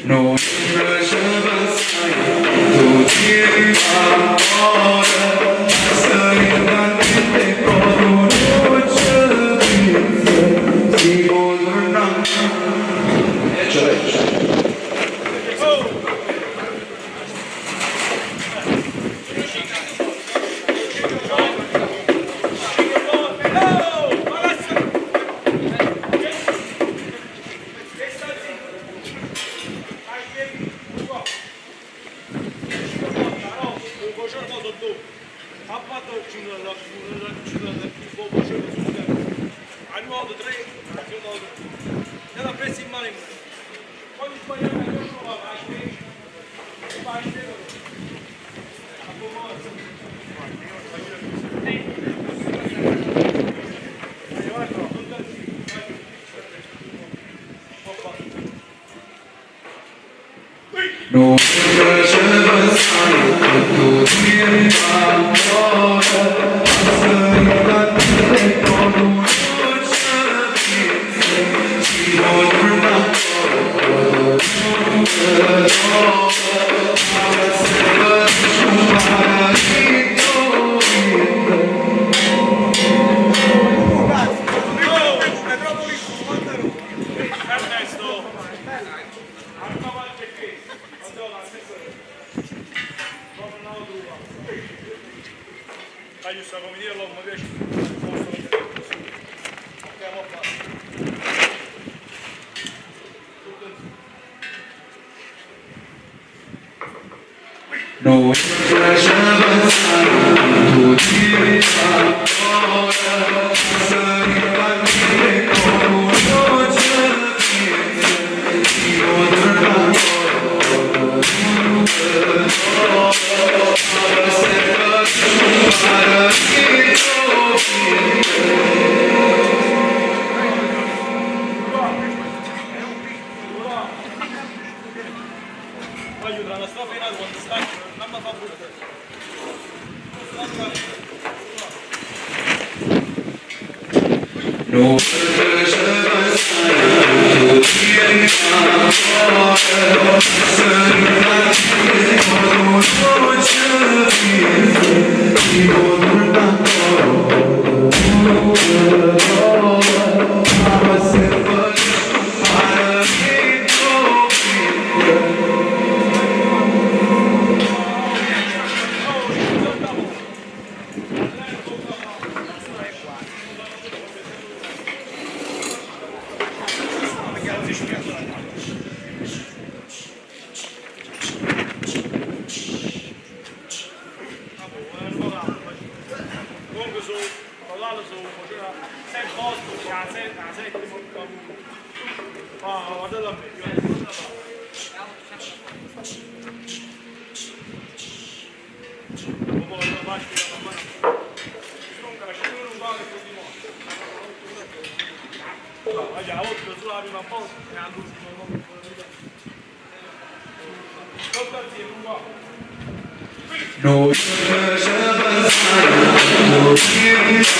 Non ce passai tutto tiempo ancora, sei talmente con si torna. Non ce passai tutto tiempo ancora, sei talmente con si torna. Non ce passai tutto tiempo ancora, sei talmente con si torna. Non ce passai tutto tiempo ancora, sei talmente con si torna. Non ce passai tutto tiempo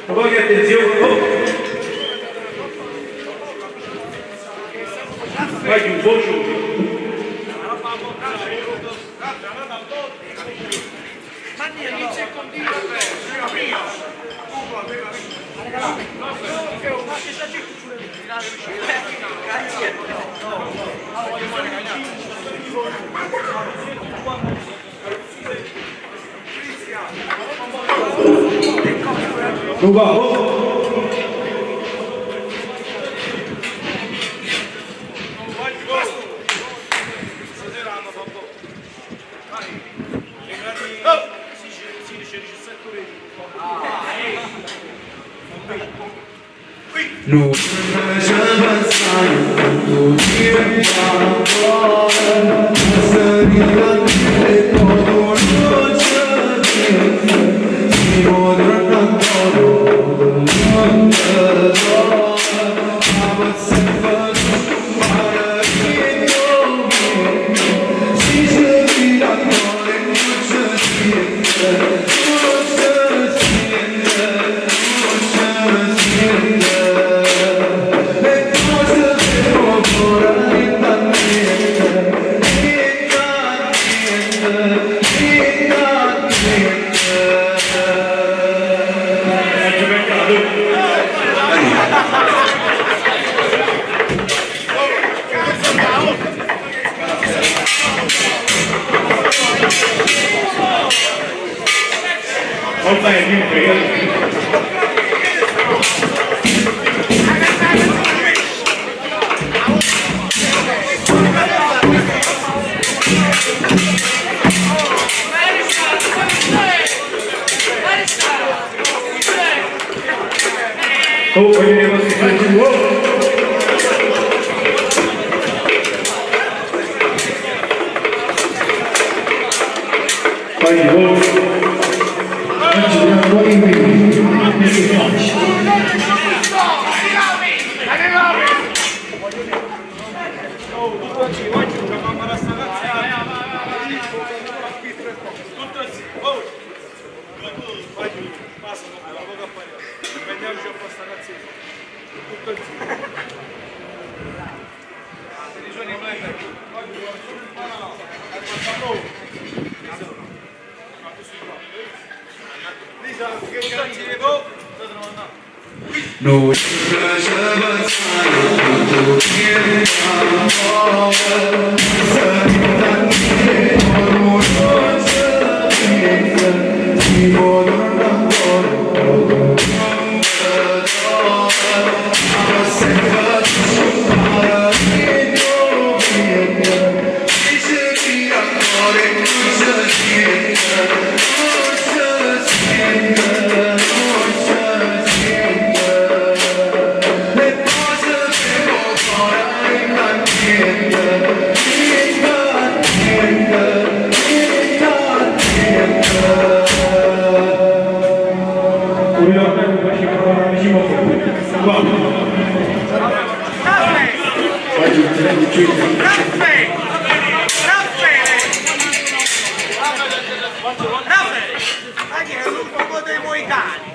Poi attenzione, oh. Vai un po' giù. Nuba, oh. Oggi peccato. Va bene, prego. Oh, voglio dire così, oh. Vai, oh. Raffaele! Ma che è l'ultimo dei moicani!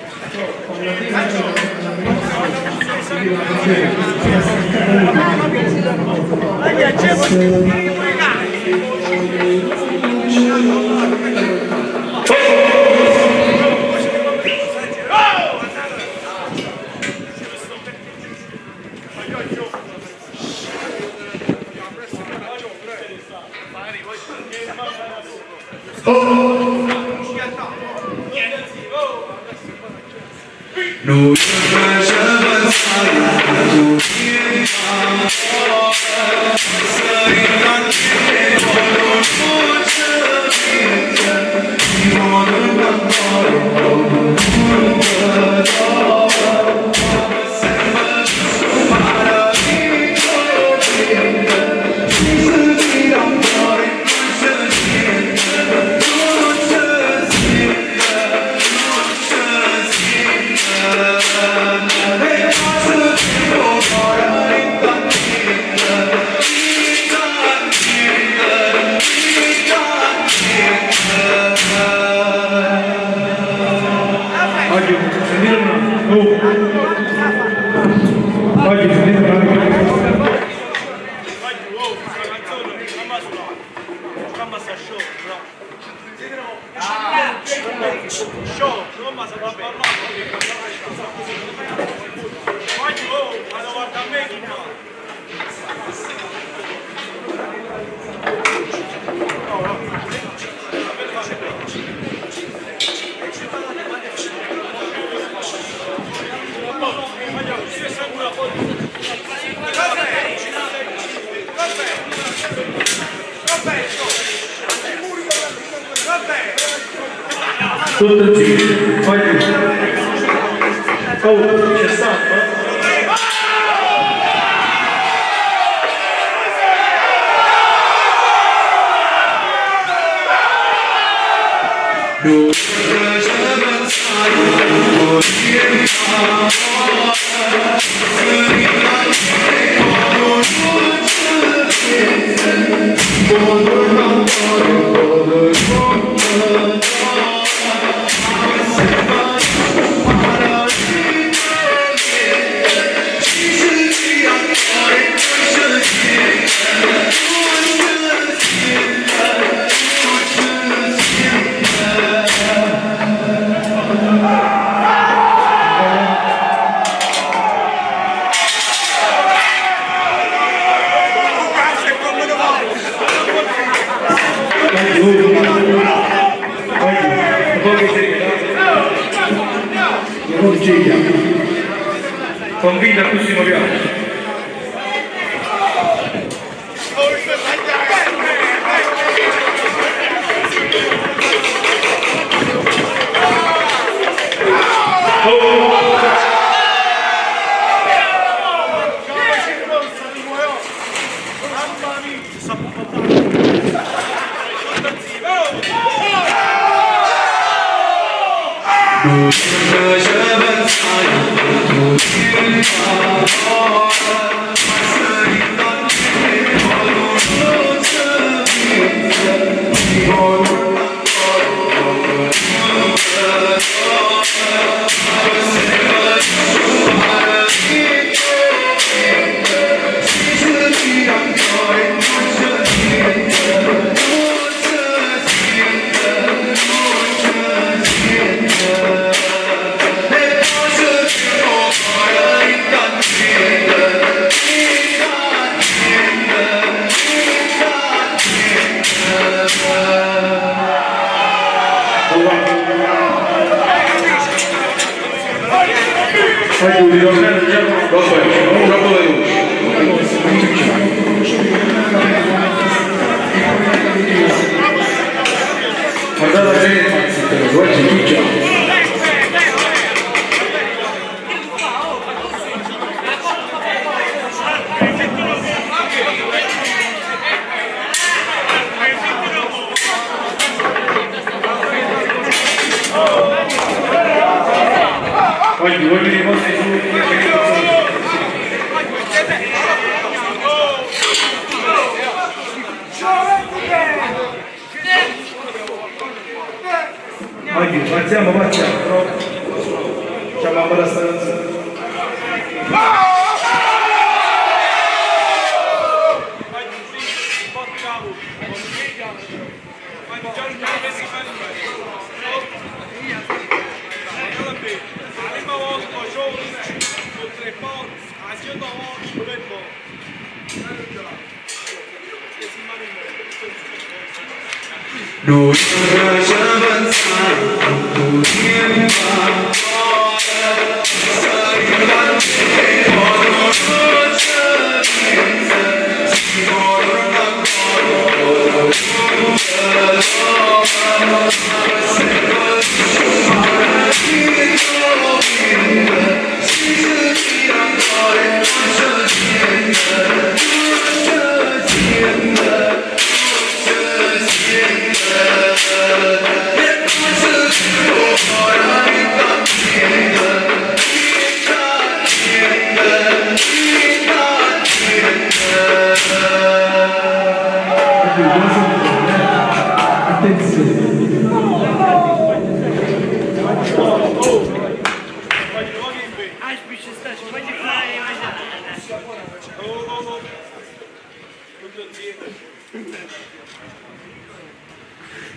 Tutto zitto, vai giù. Oh, c'è stato? Convinta così muoviamo. Guardate bene, oggi chiudiamo. Oggi voglio i vostri su. Oggi partiamo, partiamo. Chiammamm sta canzone. Noi ce pensamm 'o tiempo ancora Po' nun ce pienze Si correno ancora Si se tira ancora e nun ce siente Nun ce siente, nun ce siente E poi se 'o core dint' a niente Dint' a niente, dint' a niente. Attenzione.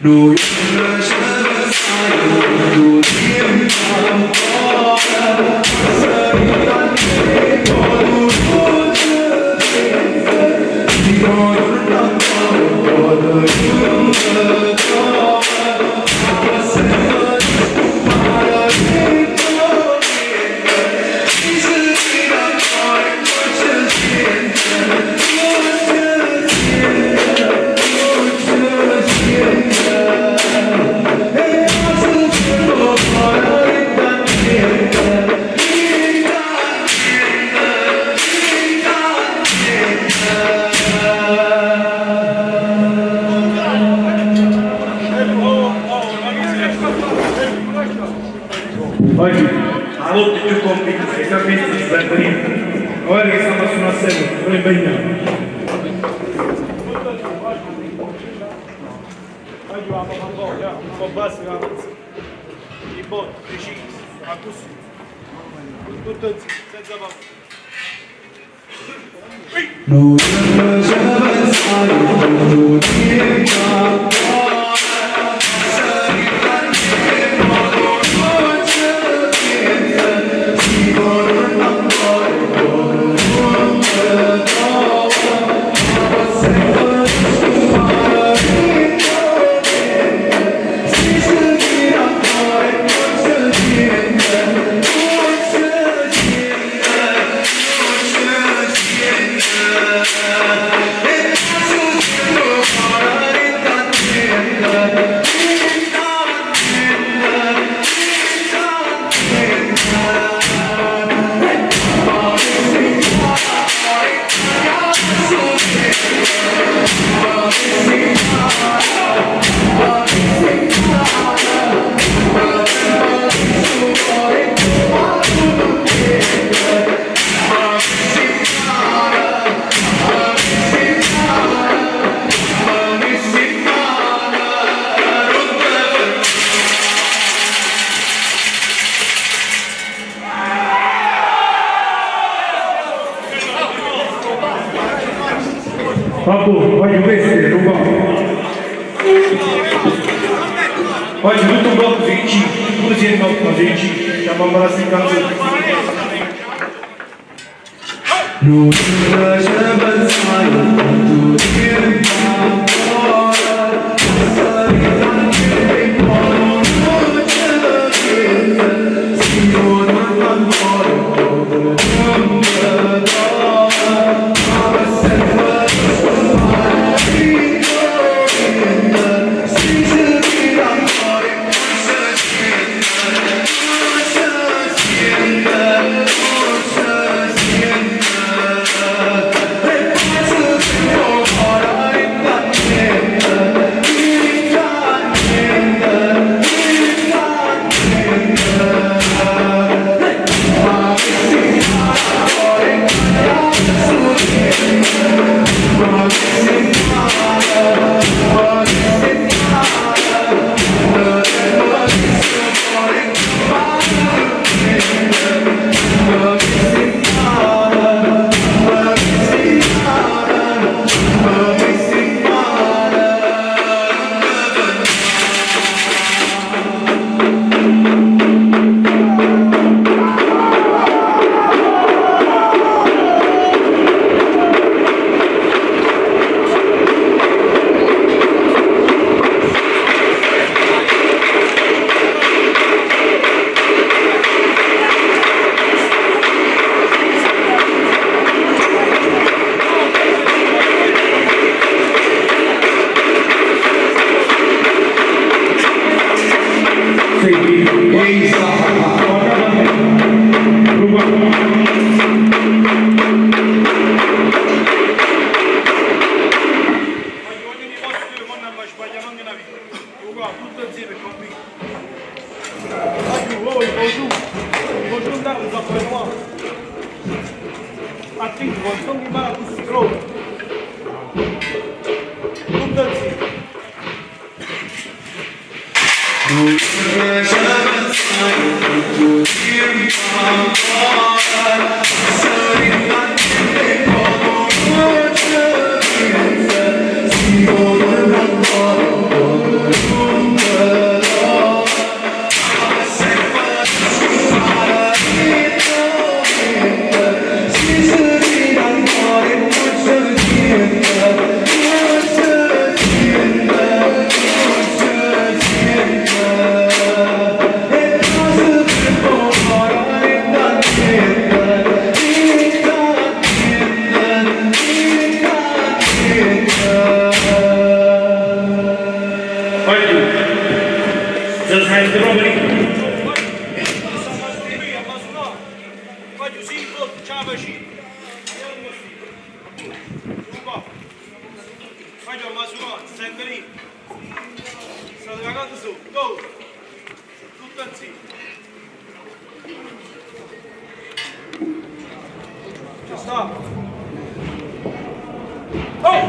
Noi ce pensamm 'o tiempo ancora Po' nun ce pienze Si correno ancora Si se tira ancora e nun ce siente Nun ce siente, nun ce siente E poi se 'o core dint' a niente Dint' a niente, dint' a niente. Oggi la lotta è più convinta, i campisti si stanno niente. Guarda che stiamo su una serie, non impegniamo. Oggi va un po', un po' basso, i botti, precisi, ma così. Tutto senza paura. Noi ce pensamm 'o tiempo ancora Po' nun ce pienze Si correno ancora nun te trova Ma sempre Si se tira ancora e nun ce siente Nun ce siente, nun ce siente E poi se 'o core dint' a niente Dint' a niente, dint' a niente E poi si Vabbè, voglio questo, ruba. Oggi tutto un blocco sui C, pure se no, sui C, siamo ancora sti canzoni. Noi ce pensamm 'o tiempo ancora Po' nun ce pienze Si correno ancora nun te trova Ma sempre Si se tira ancora e nun ce siente Nun ce siente, nun ce siente E poi se 'o core dint' a Voglio ognuno i vostri, ma non sbagliamo anche una vita. Io tutto insieme con me. Voglio voi, bonjour. Bonjour, andare, va qua. Attento, non sono in mano questo trovo. Tutto insieme. Voglio. Se sente proprio. Voglio sì, ciao vicino. Voglio masurare, sempre lì. State cagando su, go! Tutto insieme. Ci sta. Oh!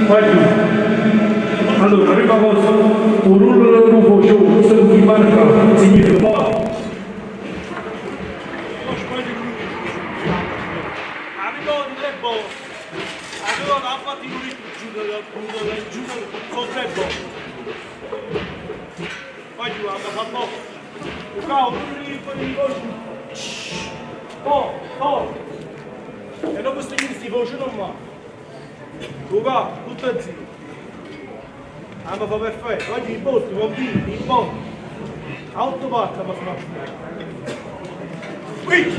Voglio. Allora, prima cosa, un ruolo non faccio, questo chi marca significa poco. Non sbaglio più. Avevo tre bo. Avevo fatto i giù dal giù sono tre bo. Voglio a fa po. Cavo, Po, po. E dopo sti questi voci non va. Luca, tutto insieme. Ah, ma fa perfetto. Voglio i botti, bambini, i botti. A otto parti ma sono. Qui!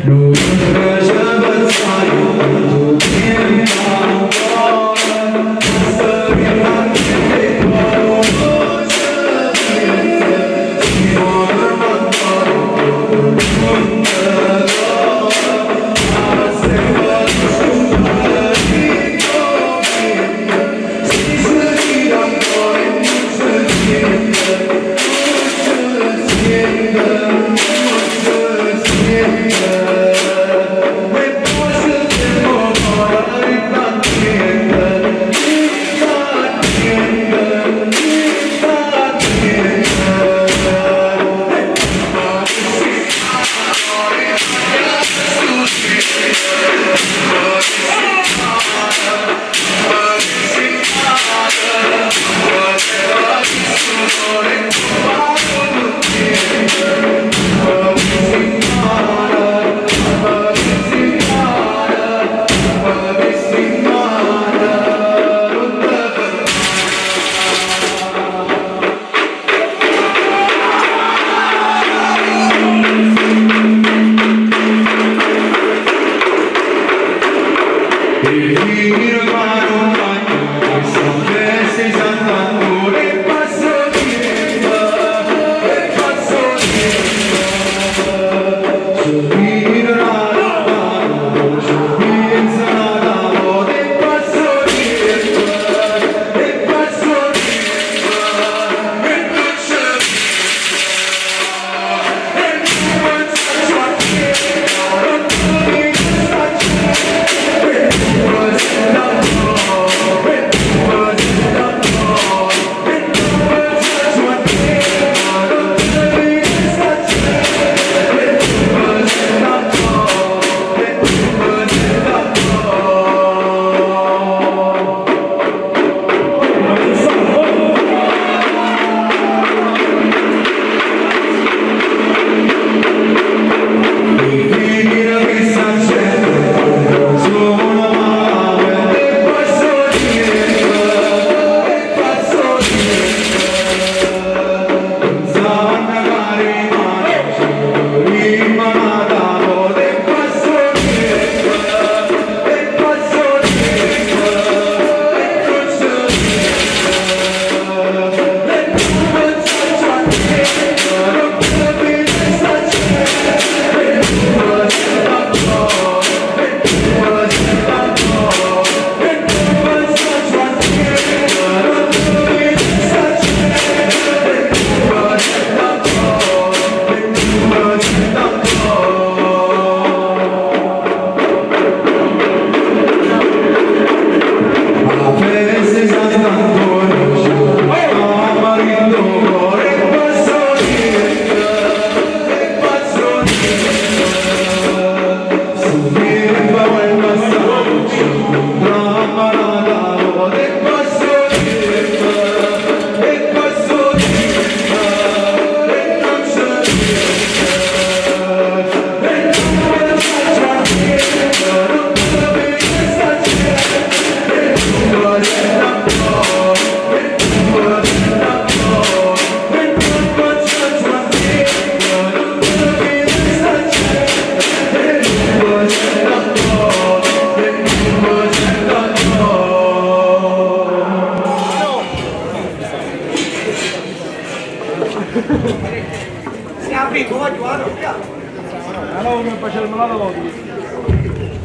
n'ata vota questo.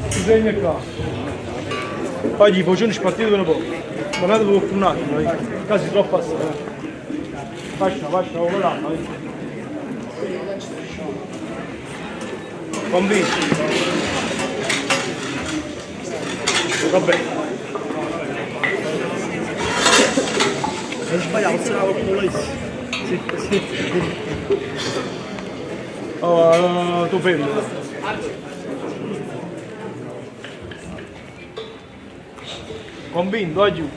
Disegno qua. Poi gli faccio spartito un po'. Guardate per un attimo, eh. Quasi troppo assai. Faccia, faccia, oh, là, vai. Convinto. Vabbè. Hai sbagliato, se la volessi. Sì, sì. Oh, tu fermo. Convinto, vai giù.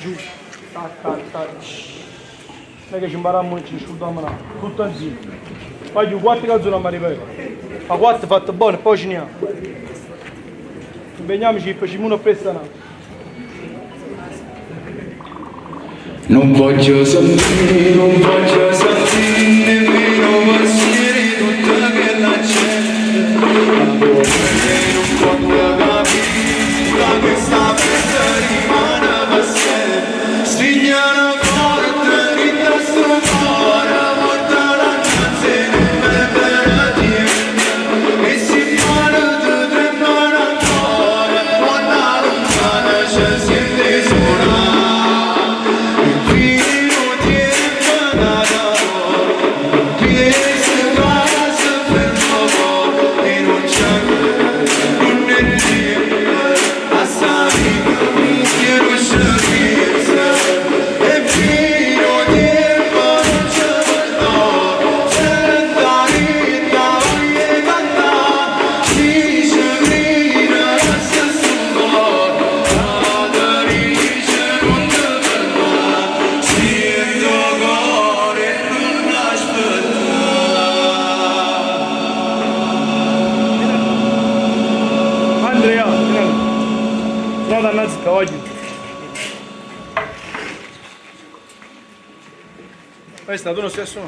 Giù. Ta, ta, ta. Non è che ci imparammo e ci scordiamo no. Tutto insieme. Vai giù, quattro calzoni a ripeto. Ma quattro fatte buone, poi ci andiamo. Impegniamoci e facciamo uno presso no. Non voglio sentire, non voglio sentire nemmeno pensieri tutta quella gente. Ma non può capire che sta festa rimane per sempre. Strignano forte, rita sto cuore, porta la canzone per per niente. E si muore, ti tremano ancora, quando lontana ci sente suonare. E fino tempo da piese casa fermo e non c'è non è niente a sapere che non c'è pensa e fino tempo non c'è perdono senta rita voglio cantare si ci grida la stessa cuore la dice non ti fermare siento cuore non aspettare. Andrea, Guarda innanzi qua, voglio. Questa tu non stai su.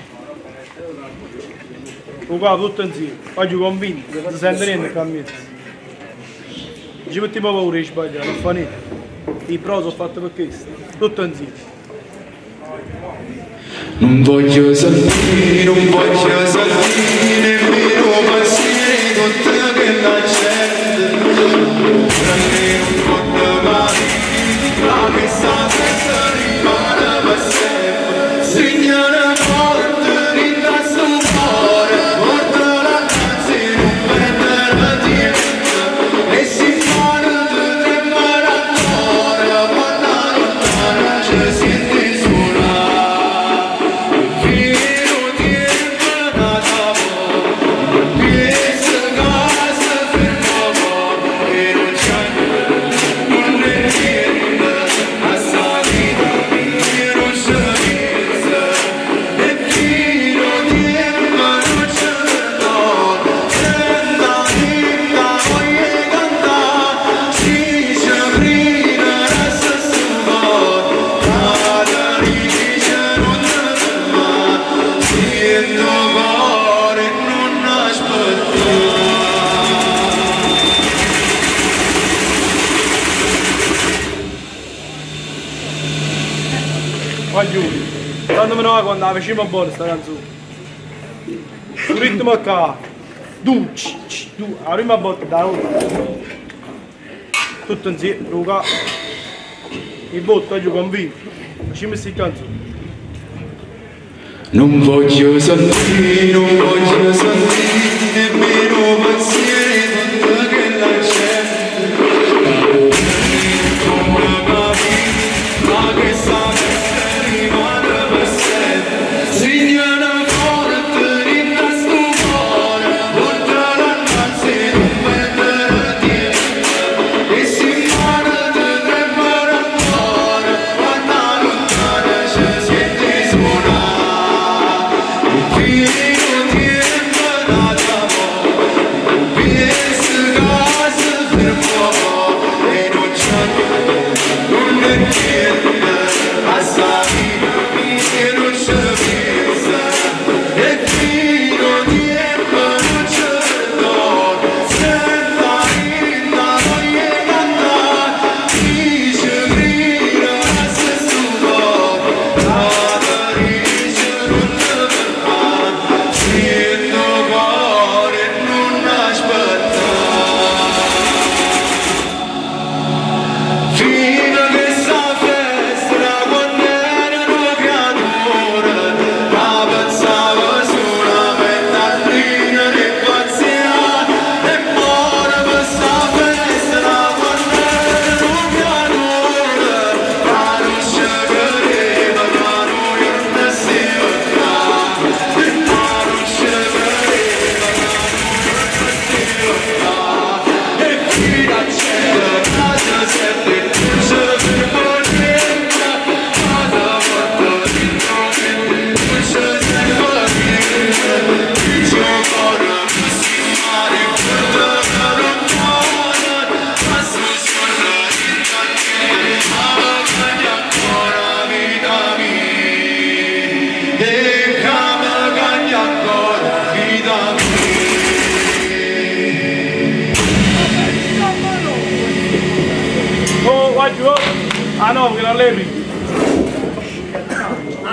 Tu qua tutto insieme, voglio convinto, non si sente niente qua a me. Ci mettiamo paura di sbagliare, non fa niente. I pro sono fatto per questo. Tutto insieme. Non voglio sentire, non voglio sentire nemmeno pensieri tutta quella gente. Tranne un po' capire che sta festa rimane per sempre. Strignano forte, rita sto cuore, porta la canzone, non perdere tempo. E si muore, ti tremano ancora, quando lontana ci sente suonare. Fino tempo da piese casa fermo e non c'è non è niente a salita che non c'è pensa e fino tempo non c'è perdono senta rita voglio cantare si ci grida la stessa cuore la dice non ti fermare siento cuore non aspettare. Voglio. Quando me ne va quando la facciamo buona sta canzone. Su ritmo qua. Du, c, c, du. La prima botta da uno. Tutto insieme, Luca. Il botto, voglio convinto. Facciamo questa canzone. Non voglio sentire, non voglio sentire nemmeno pensieri tutta quella gente. Come capire, ma che sta festa rimane per sempre. Strignano forte, rita sto cuore, porta la canzone, non perdere tempo. E si muore, ti tremano ancora, quando lontana ci sente suonare. E fino tempo da Voglio, oh! Ah no, che non levi!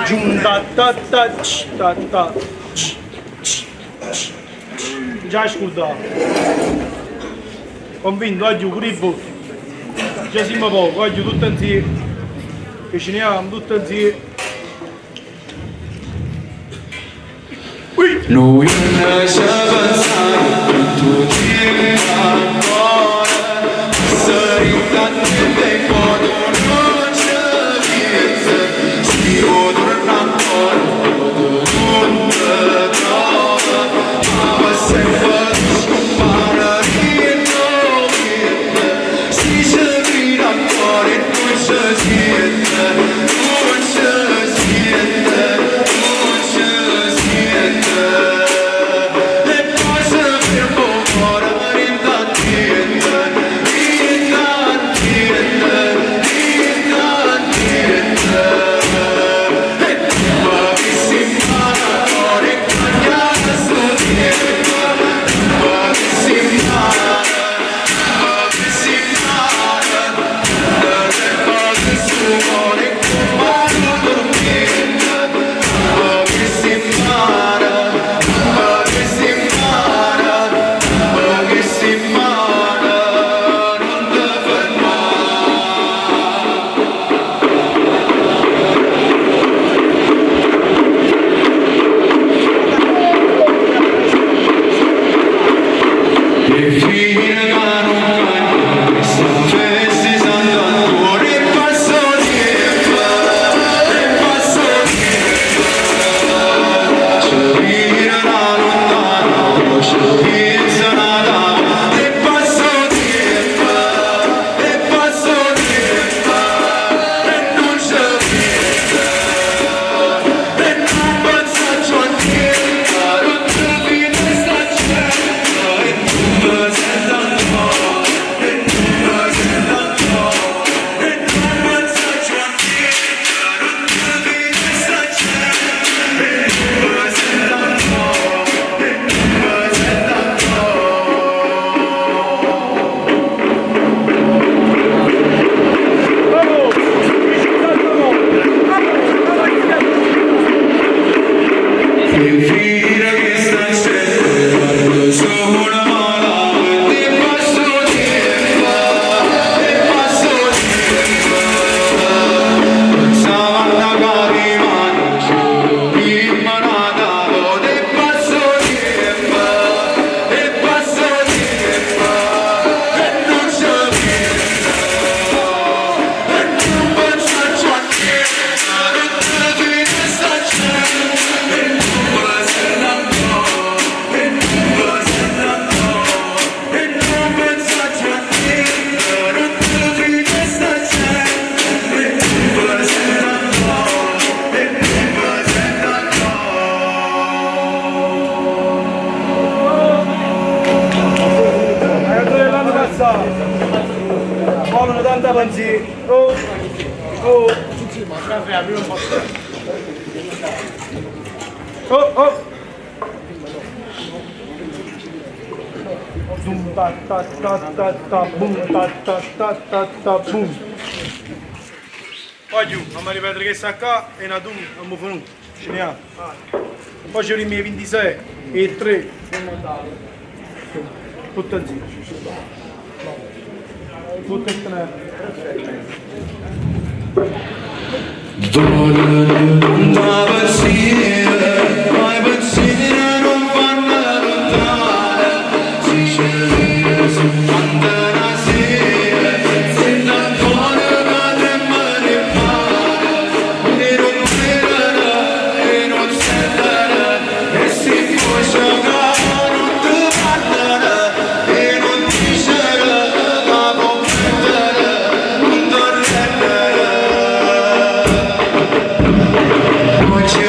Giù, ta ta ta, c, ta ta, c, c, c, c. Già scordato. Convinto, voglio pure i botti. Già siamo poco, voglio tutti insieme. Che ce ne andiamo tutti insieme. Ui! Noi non ci pensiamo, tu tieni ancora, se tanti tempo non ci pensi, si può tornare ancora, tu non ti trovi, ma sempre scompare in vita, si ci vede ancora e non ci siete, non ci siete, non ci siete. E poi se fermo ancora in niente, in niente, in niente. E tu mi si ancora e cambiare sto tempo, mi si mi si le cose su cuore come un dormito, mi si mi si mi si non ti fermare. E fine che non cambia, se Sant'Antonio e passo tempo, e passo tempo, ci viene da lontano, ci pensa da e passo tempo, e passo tempo, e non c'è niente, e non pensa a niente, non ti vede sta gente, e tu mi senti ancora, e tu mi senti ancora, e non pensa a niente, non ti vede sta gente, e tu mi senti ancora, e tu mi senti ancora. Bravo! Infine che sta gente quando sono malato e passo tempo, e passo tempo. Pensavo a carimano, prima Natale, e passo tempo, e passo tempo, e non c'è niente, e non penso a niente, non ti vede sta gente, e tu mi senti ancora, e tu mi senti ancora, e non penso a niente, non ti vede sta gente, e tu mi senti ancora, e tu mi senti ancora. La canzone dell'anno passato. Volano tanta pensieri. Oh, oh. Oh, oh. Dum ta ta ta ta ta bum ta ta ta ta ta bum. Poi giù, non mi ripetere che sta qua e una dum, non mi venuto. Ce ne ha. Poi c'è i miei 26 e 3. Tutto insieme. Tutto e tre. Ma pensieri, ma pensieri non fanno lontano, si ci si quando la sera, sento ancora che trema le mani, e non vedono, e non sentono, e si può non ti parlano, e non dicono, ma promettono, non tornano. Non ci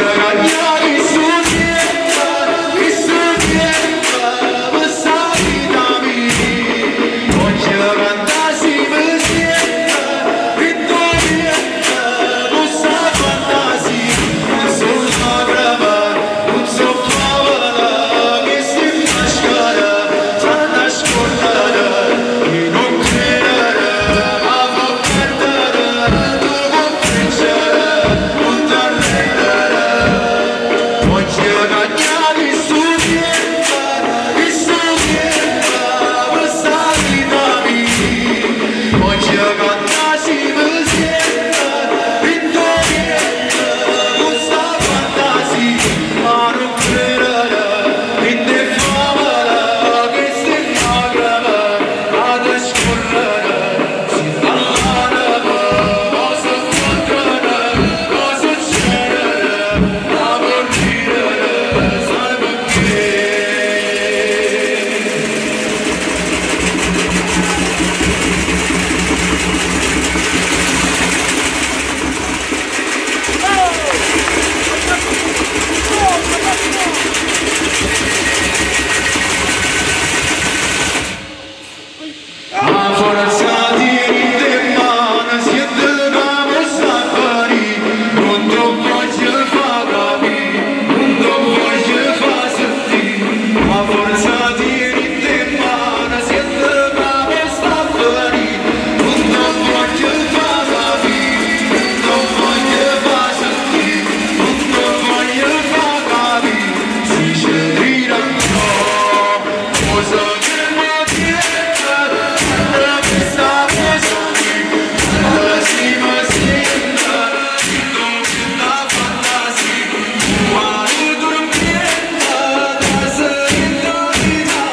A forza 'a tieni dint' 'e mane, siente ca mo sta a venì, nun t' 'o voglio fa capì, nun t' 'o voglio fa sentì. A forza 'a tieni dint' 'e mane, siente ca mo sta a venì, nun t' 'o voglio fa capì, nun t' 'o voglio fa sentì, nun t' 'o voglio fa capì. Si ce rire ancora, cosa che mi piace, quando mi sta così, quando si mi sente, una fantasia, quando dormiente, trase dint' 'a vita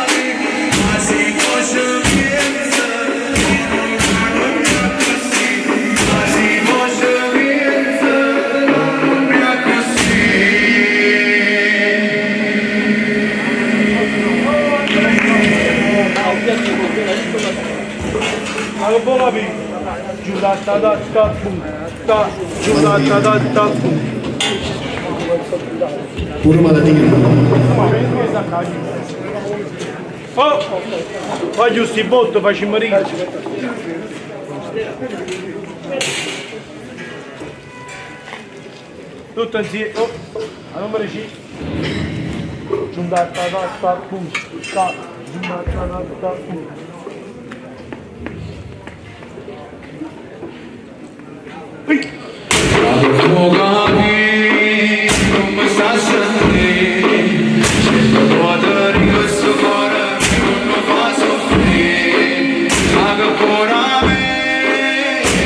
ma si cosa piensa, non è così, ma si cosa piensa, non è così. Ma che vuoi capire? Giù da ta da ta bum, ta, giù da ta da ta bum. Pure malattia. Oh! Voglio sti botto, facciamo ridere. Tutto insieme. Oh, a numero 5. Giù da ta da ta bum, ta, giù da ta da ta bum. Ehi! Può capire come sta a sentire Certe volte questo cuore non mi fa soffrire Ma che ancora me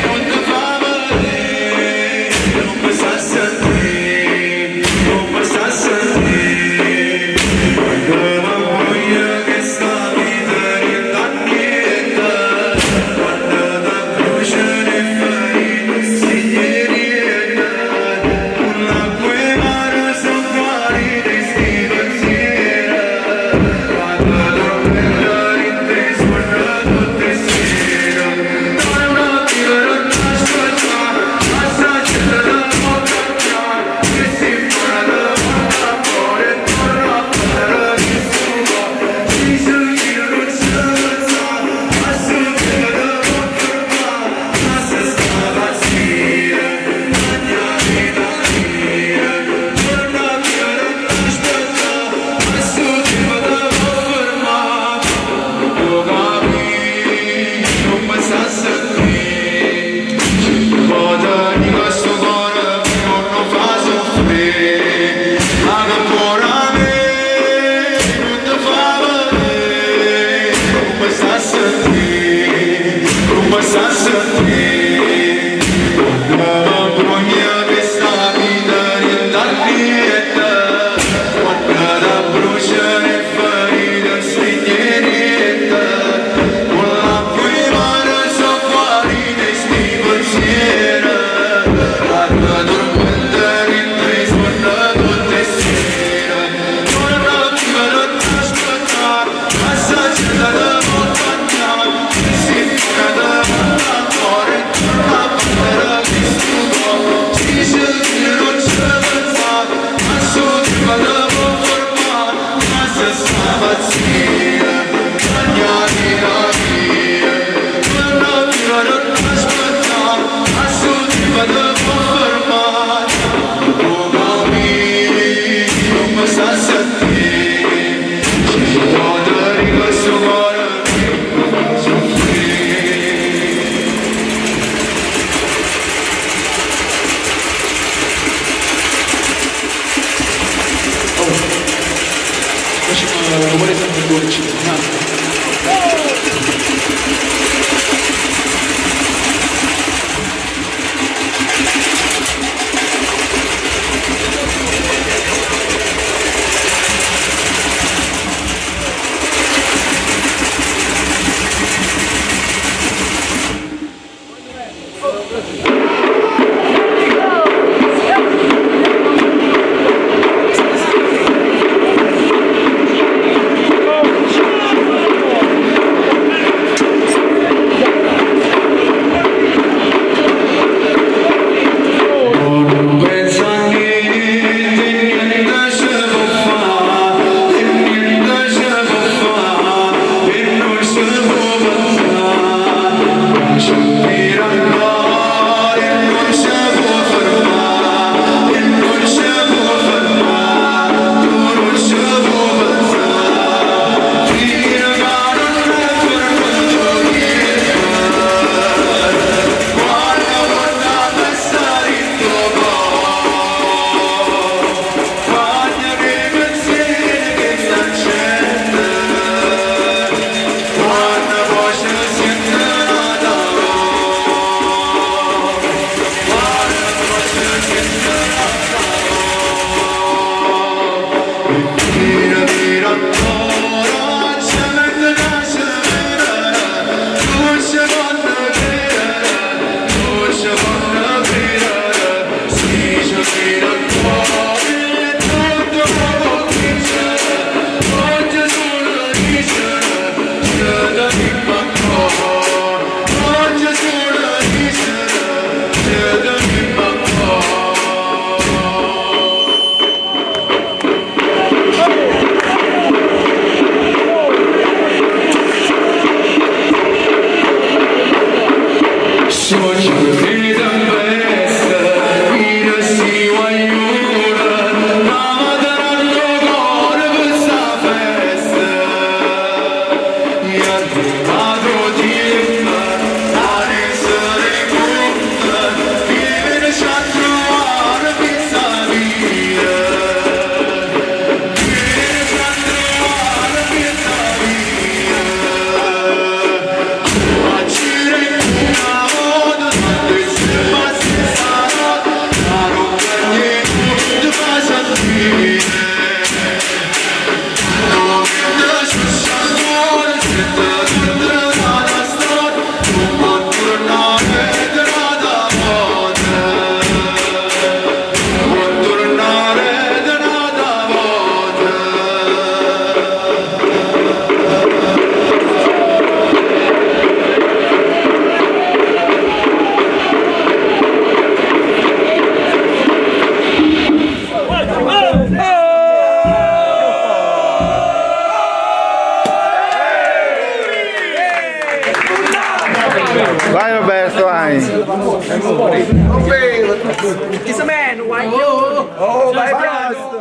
non ti fa vedere Non mi sta a sentire, non mi sta a sentire Quando mi voglio che sta vita non è niente Quando ti bruciano e ferite signorina Con l'acqua e mare sono guariti sti pensieri Quando dormi ti suona tutte sere Non una vita da aspettare Assaggiata da toccare Che si muore da cuore torna a fare che Si si gira non si sa Ma si vede da Ma se sta pazzia Magna vita mia Torna a vivere aspettare Ma si vede da fermare Può capire come sta a sentire Certe volte questo cuore non lo fa soffrire Ma che ancora me non ti fa vedere Come sta a sentire, come sta a sentire Quando mi brogna questa vita niente Quando ti bruciano e ferite signorina Con l'acqua e mare sono guariti sti pensieri Quando dormi ti suona tutte sere Torna a vivere ad aspettare Assaggiata da toccare Si muore da cuore So' giorni 'e tempesta, vire 'sti guagliune ca me danno 'o core pe' 'sta festa. È arrivato 'o tiempo 'a resere 'e cunte, vienece a truvà pe' 'sta via. Vienece a truvà pe' 'sta via. Gira 'na vota, sempre 'a stessa rota, ca nun cagna niente fa sentire. Quann' 'o viento scioscia ancora, siente tutta n'ata storia, nun può turnà aret n'ata vota. Può turnà aret n'ata vota. Vai Roberto, vai! It's a man, why you? Oh, vai piano!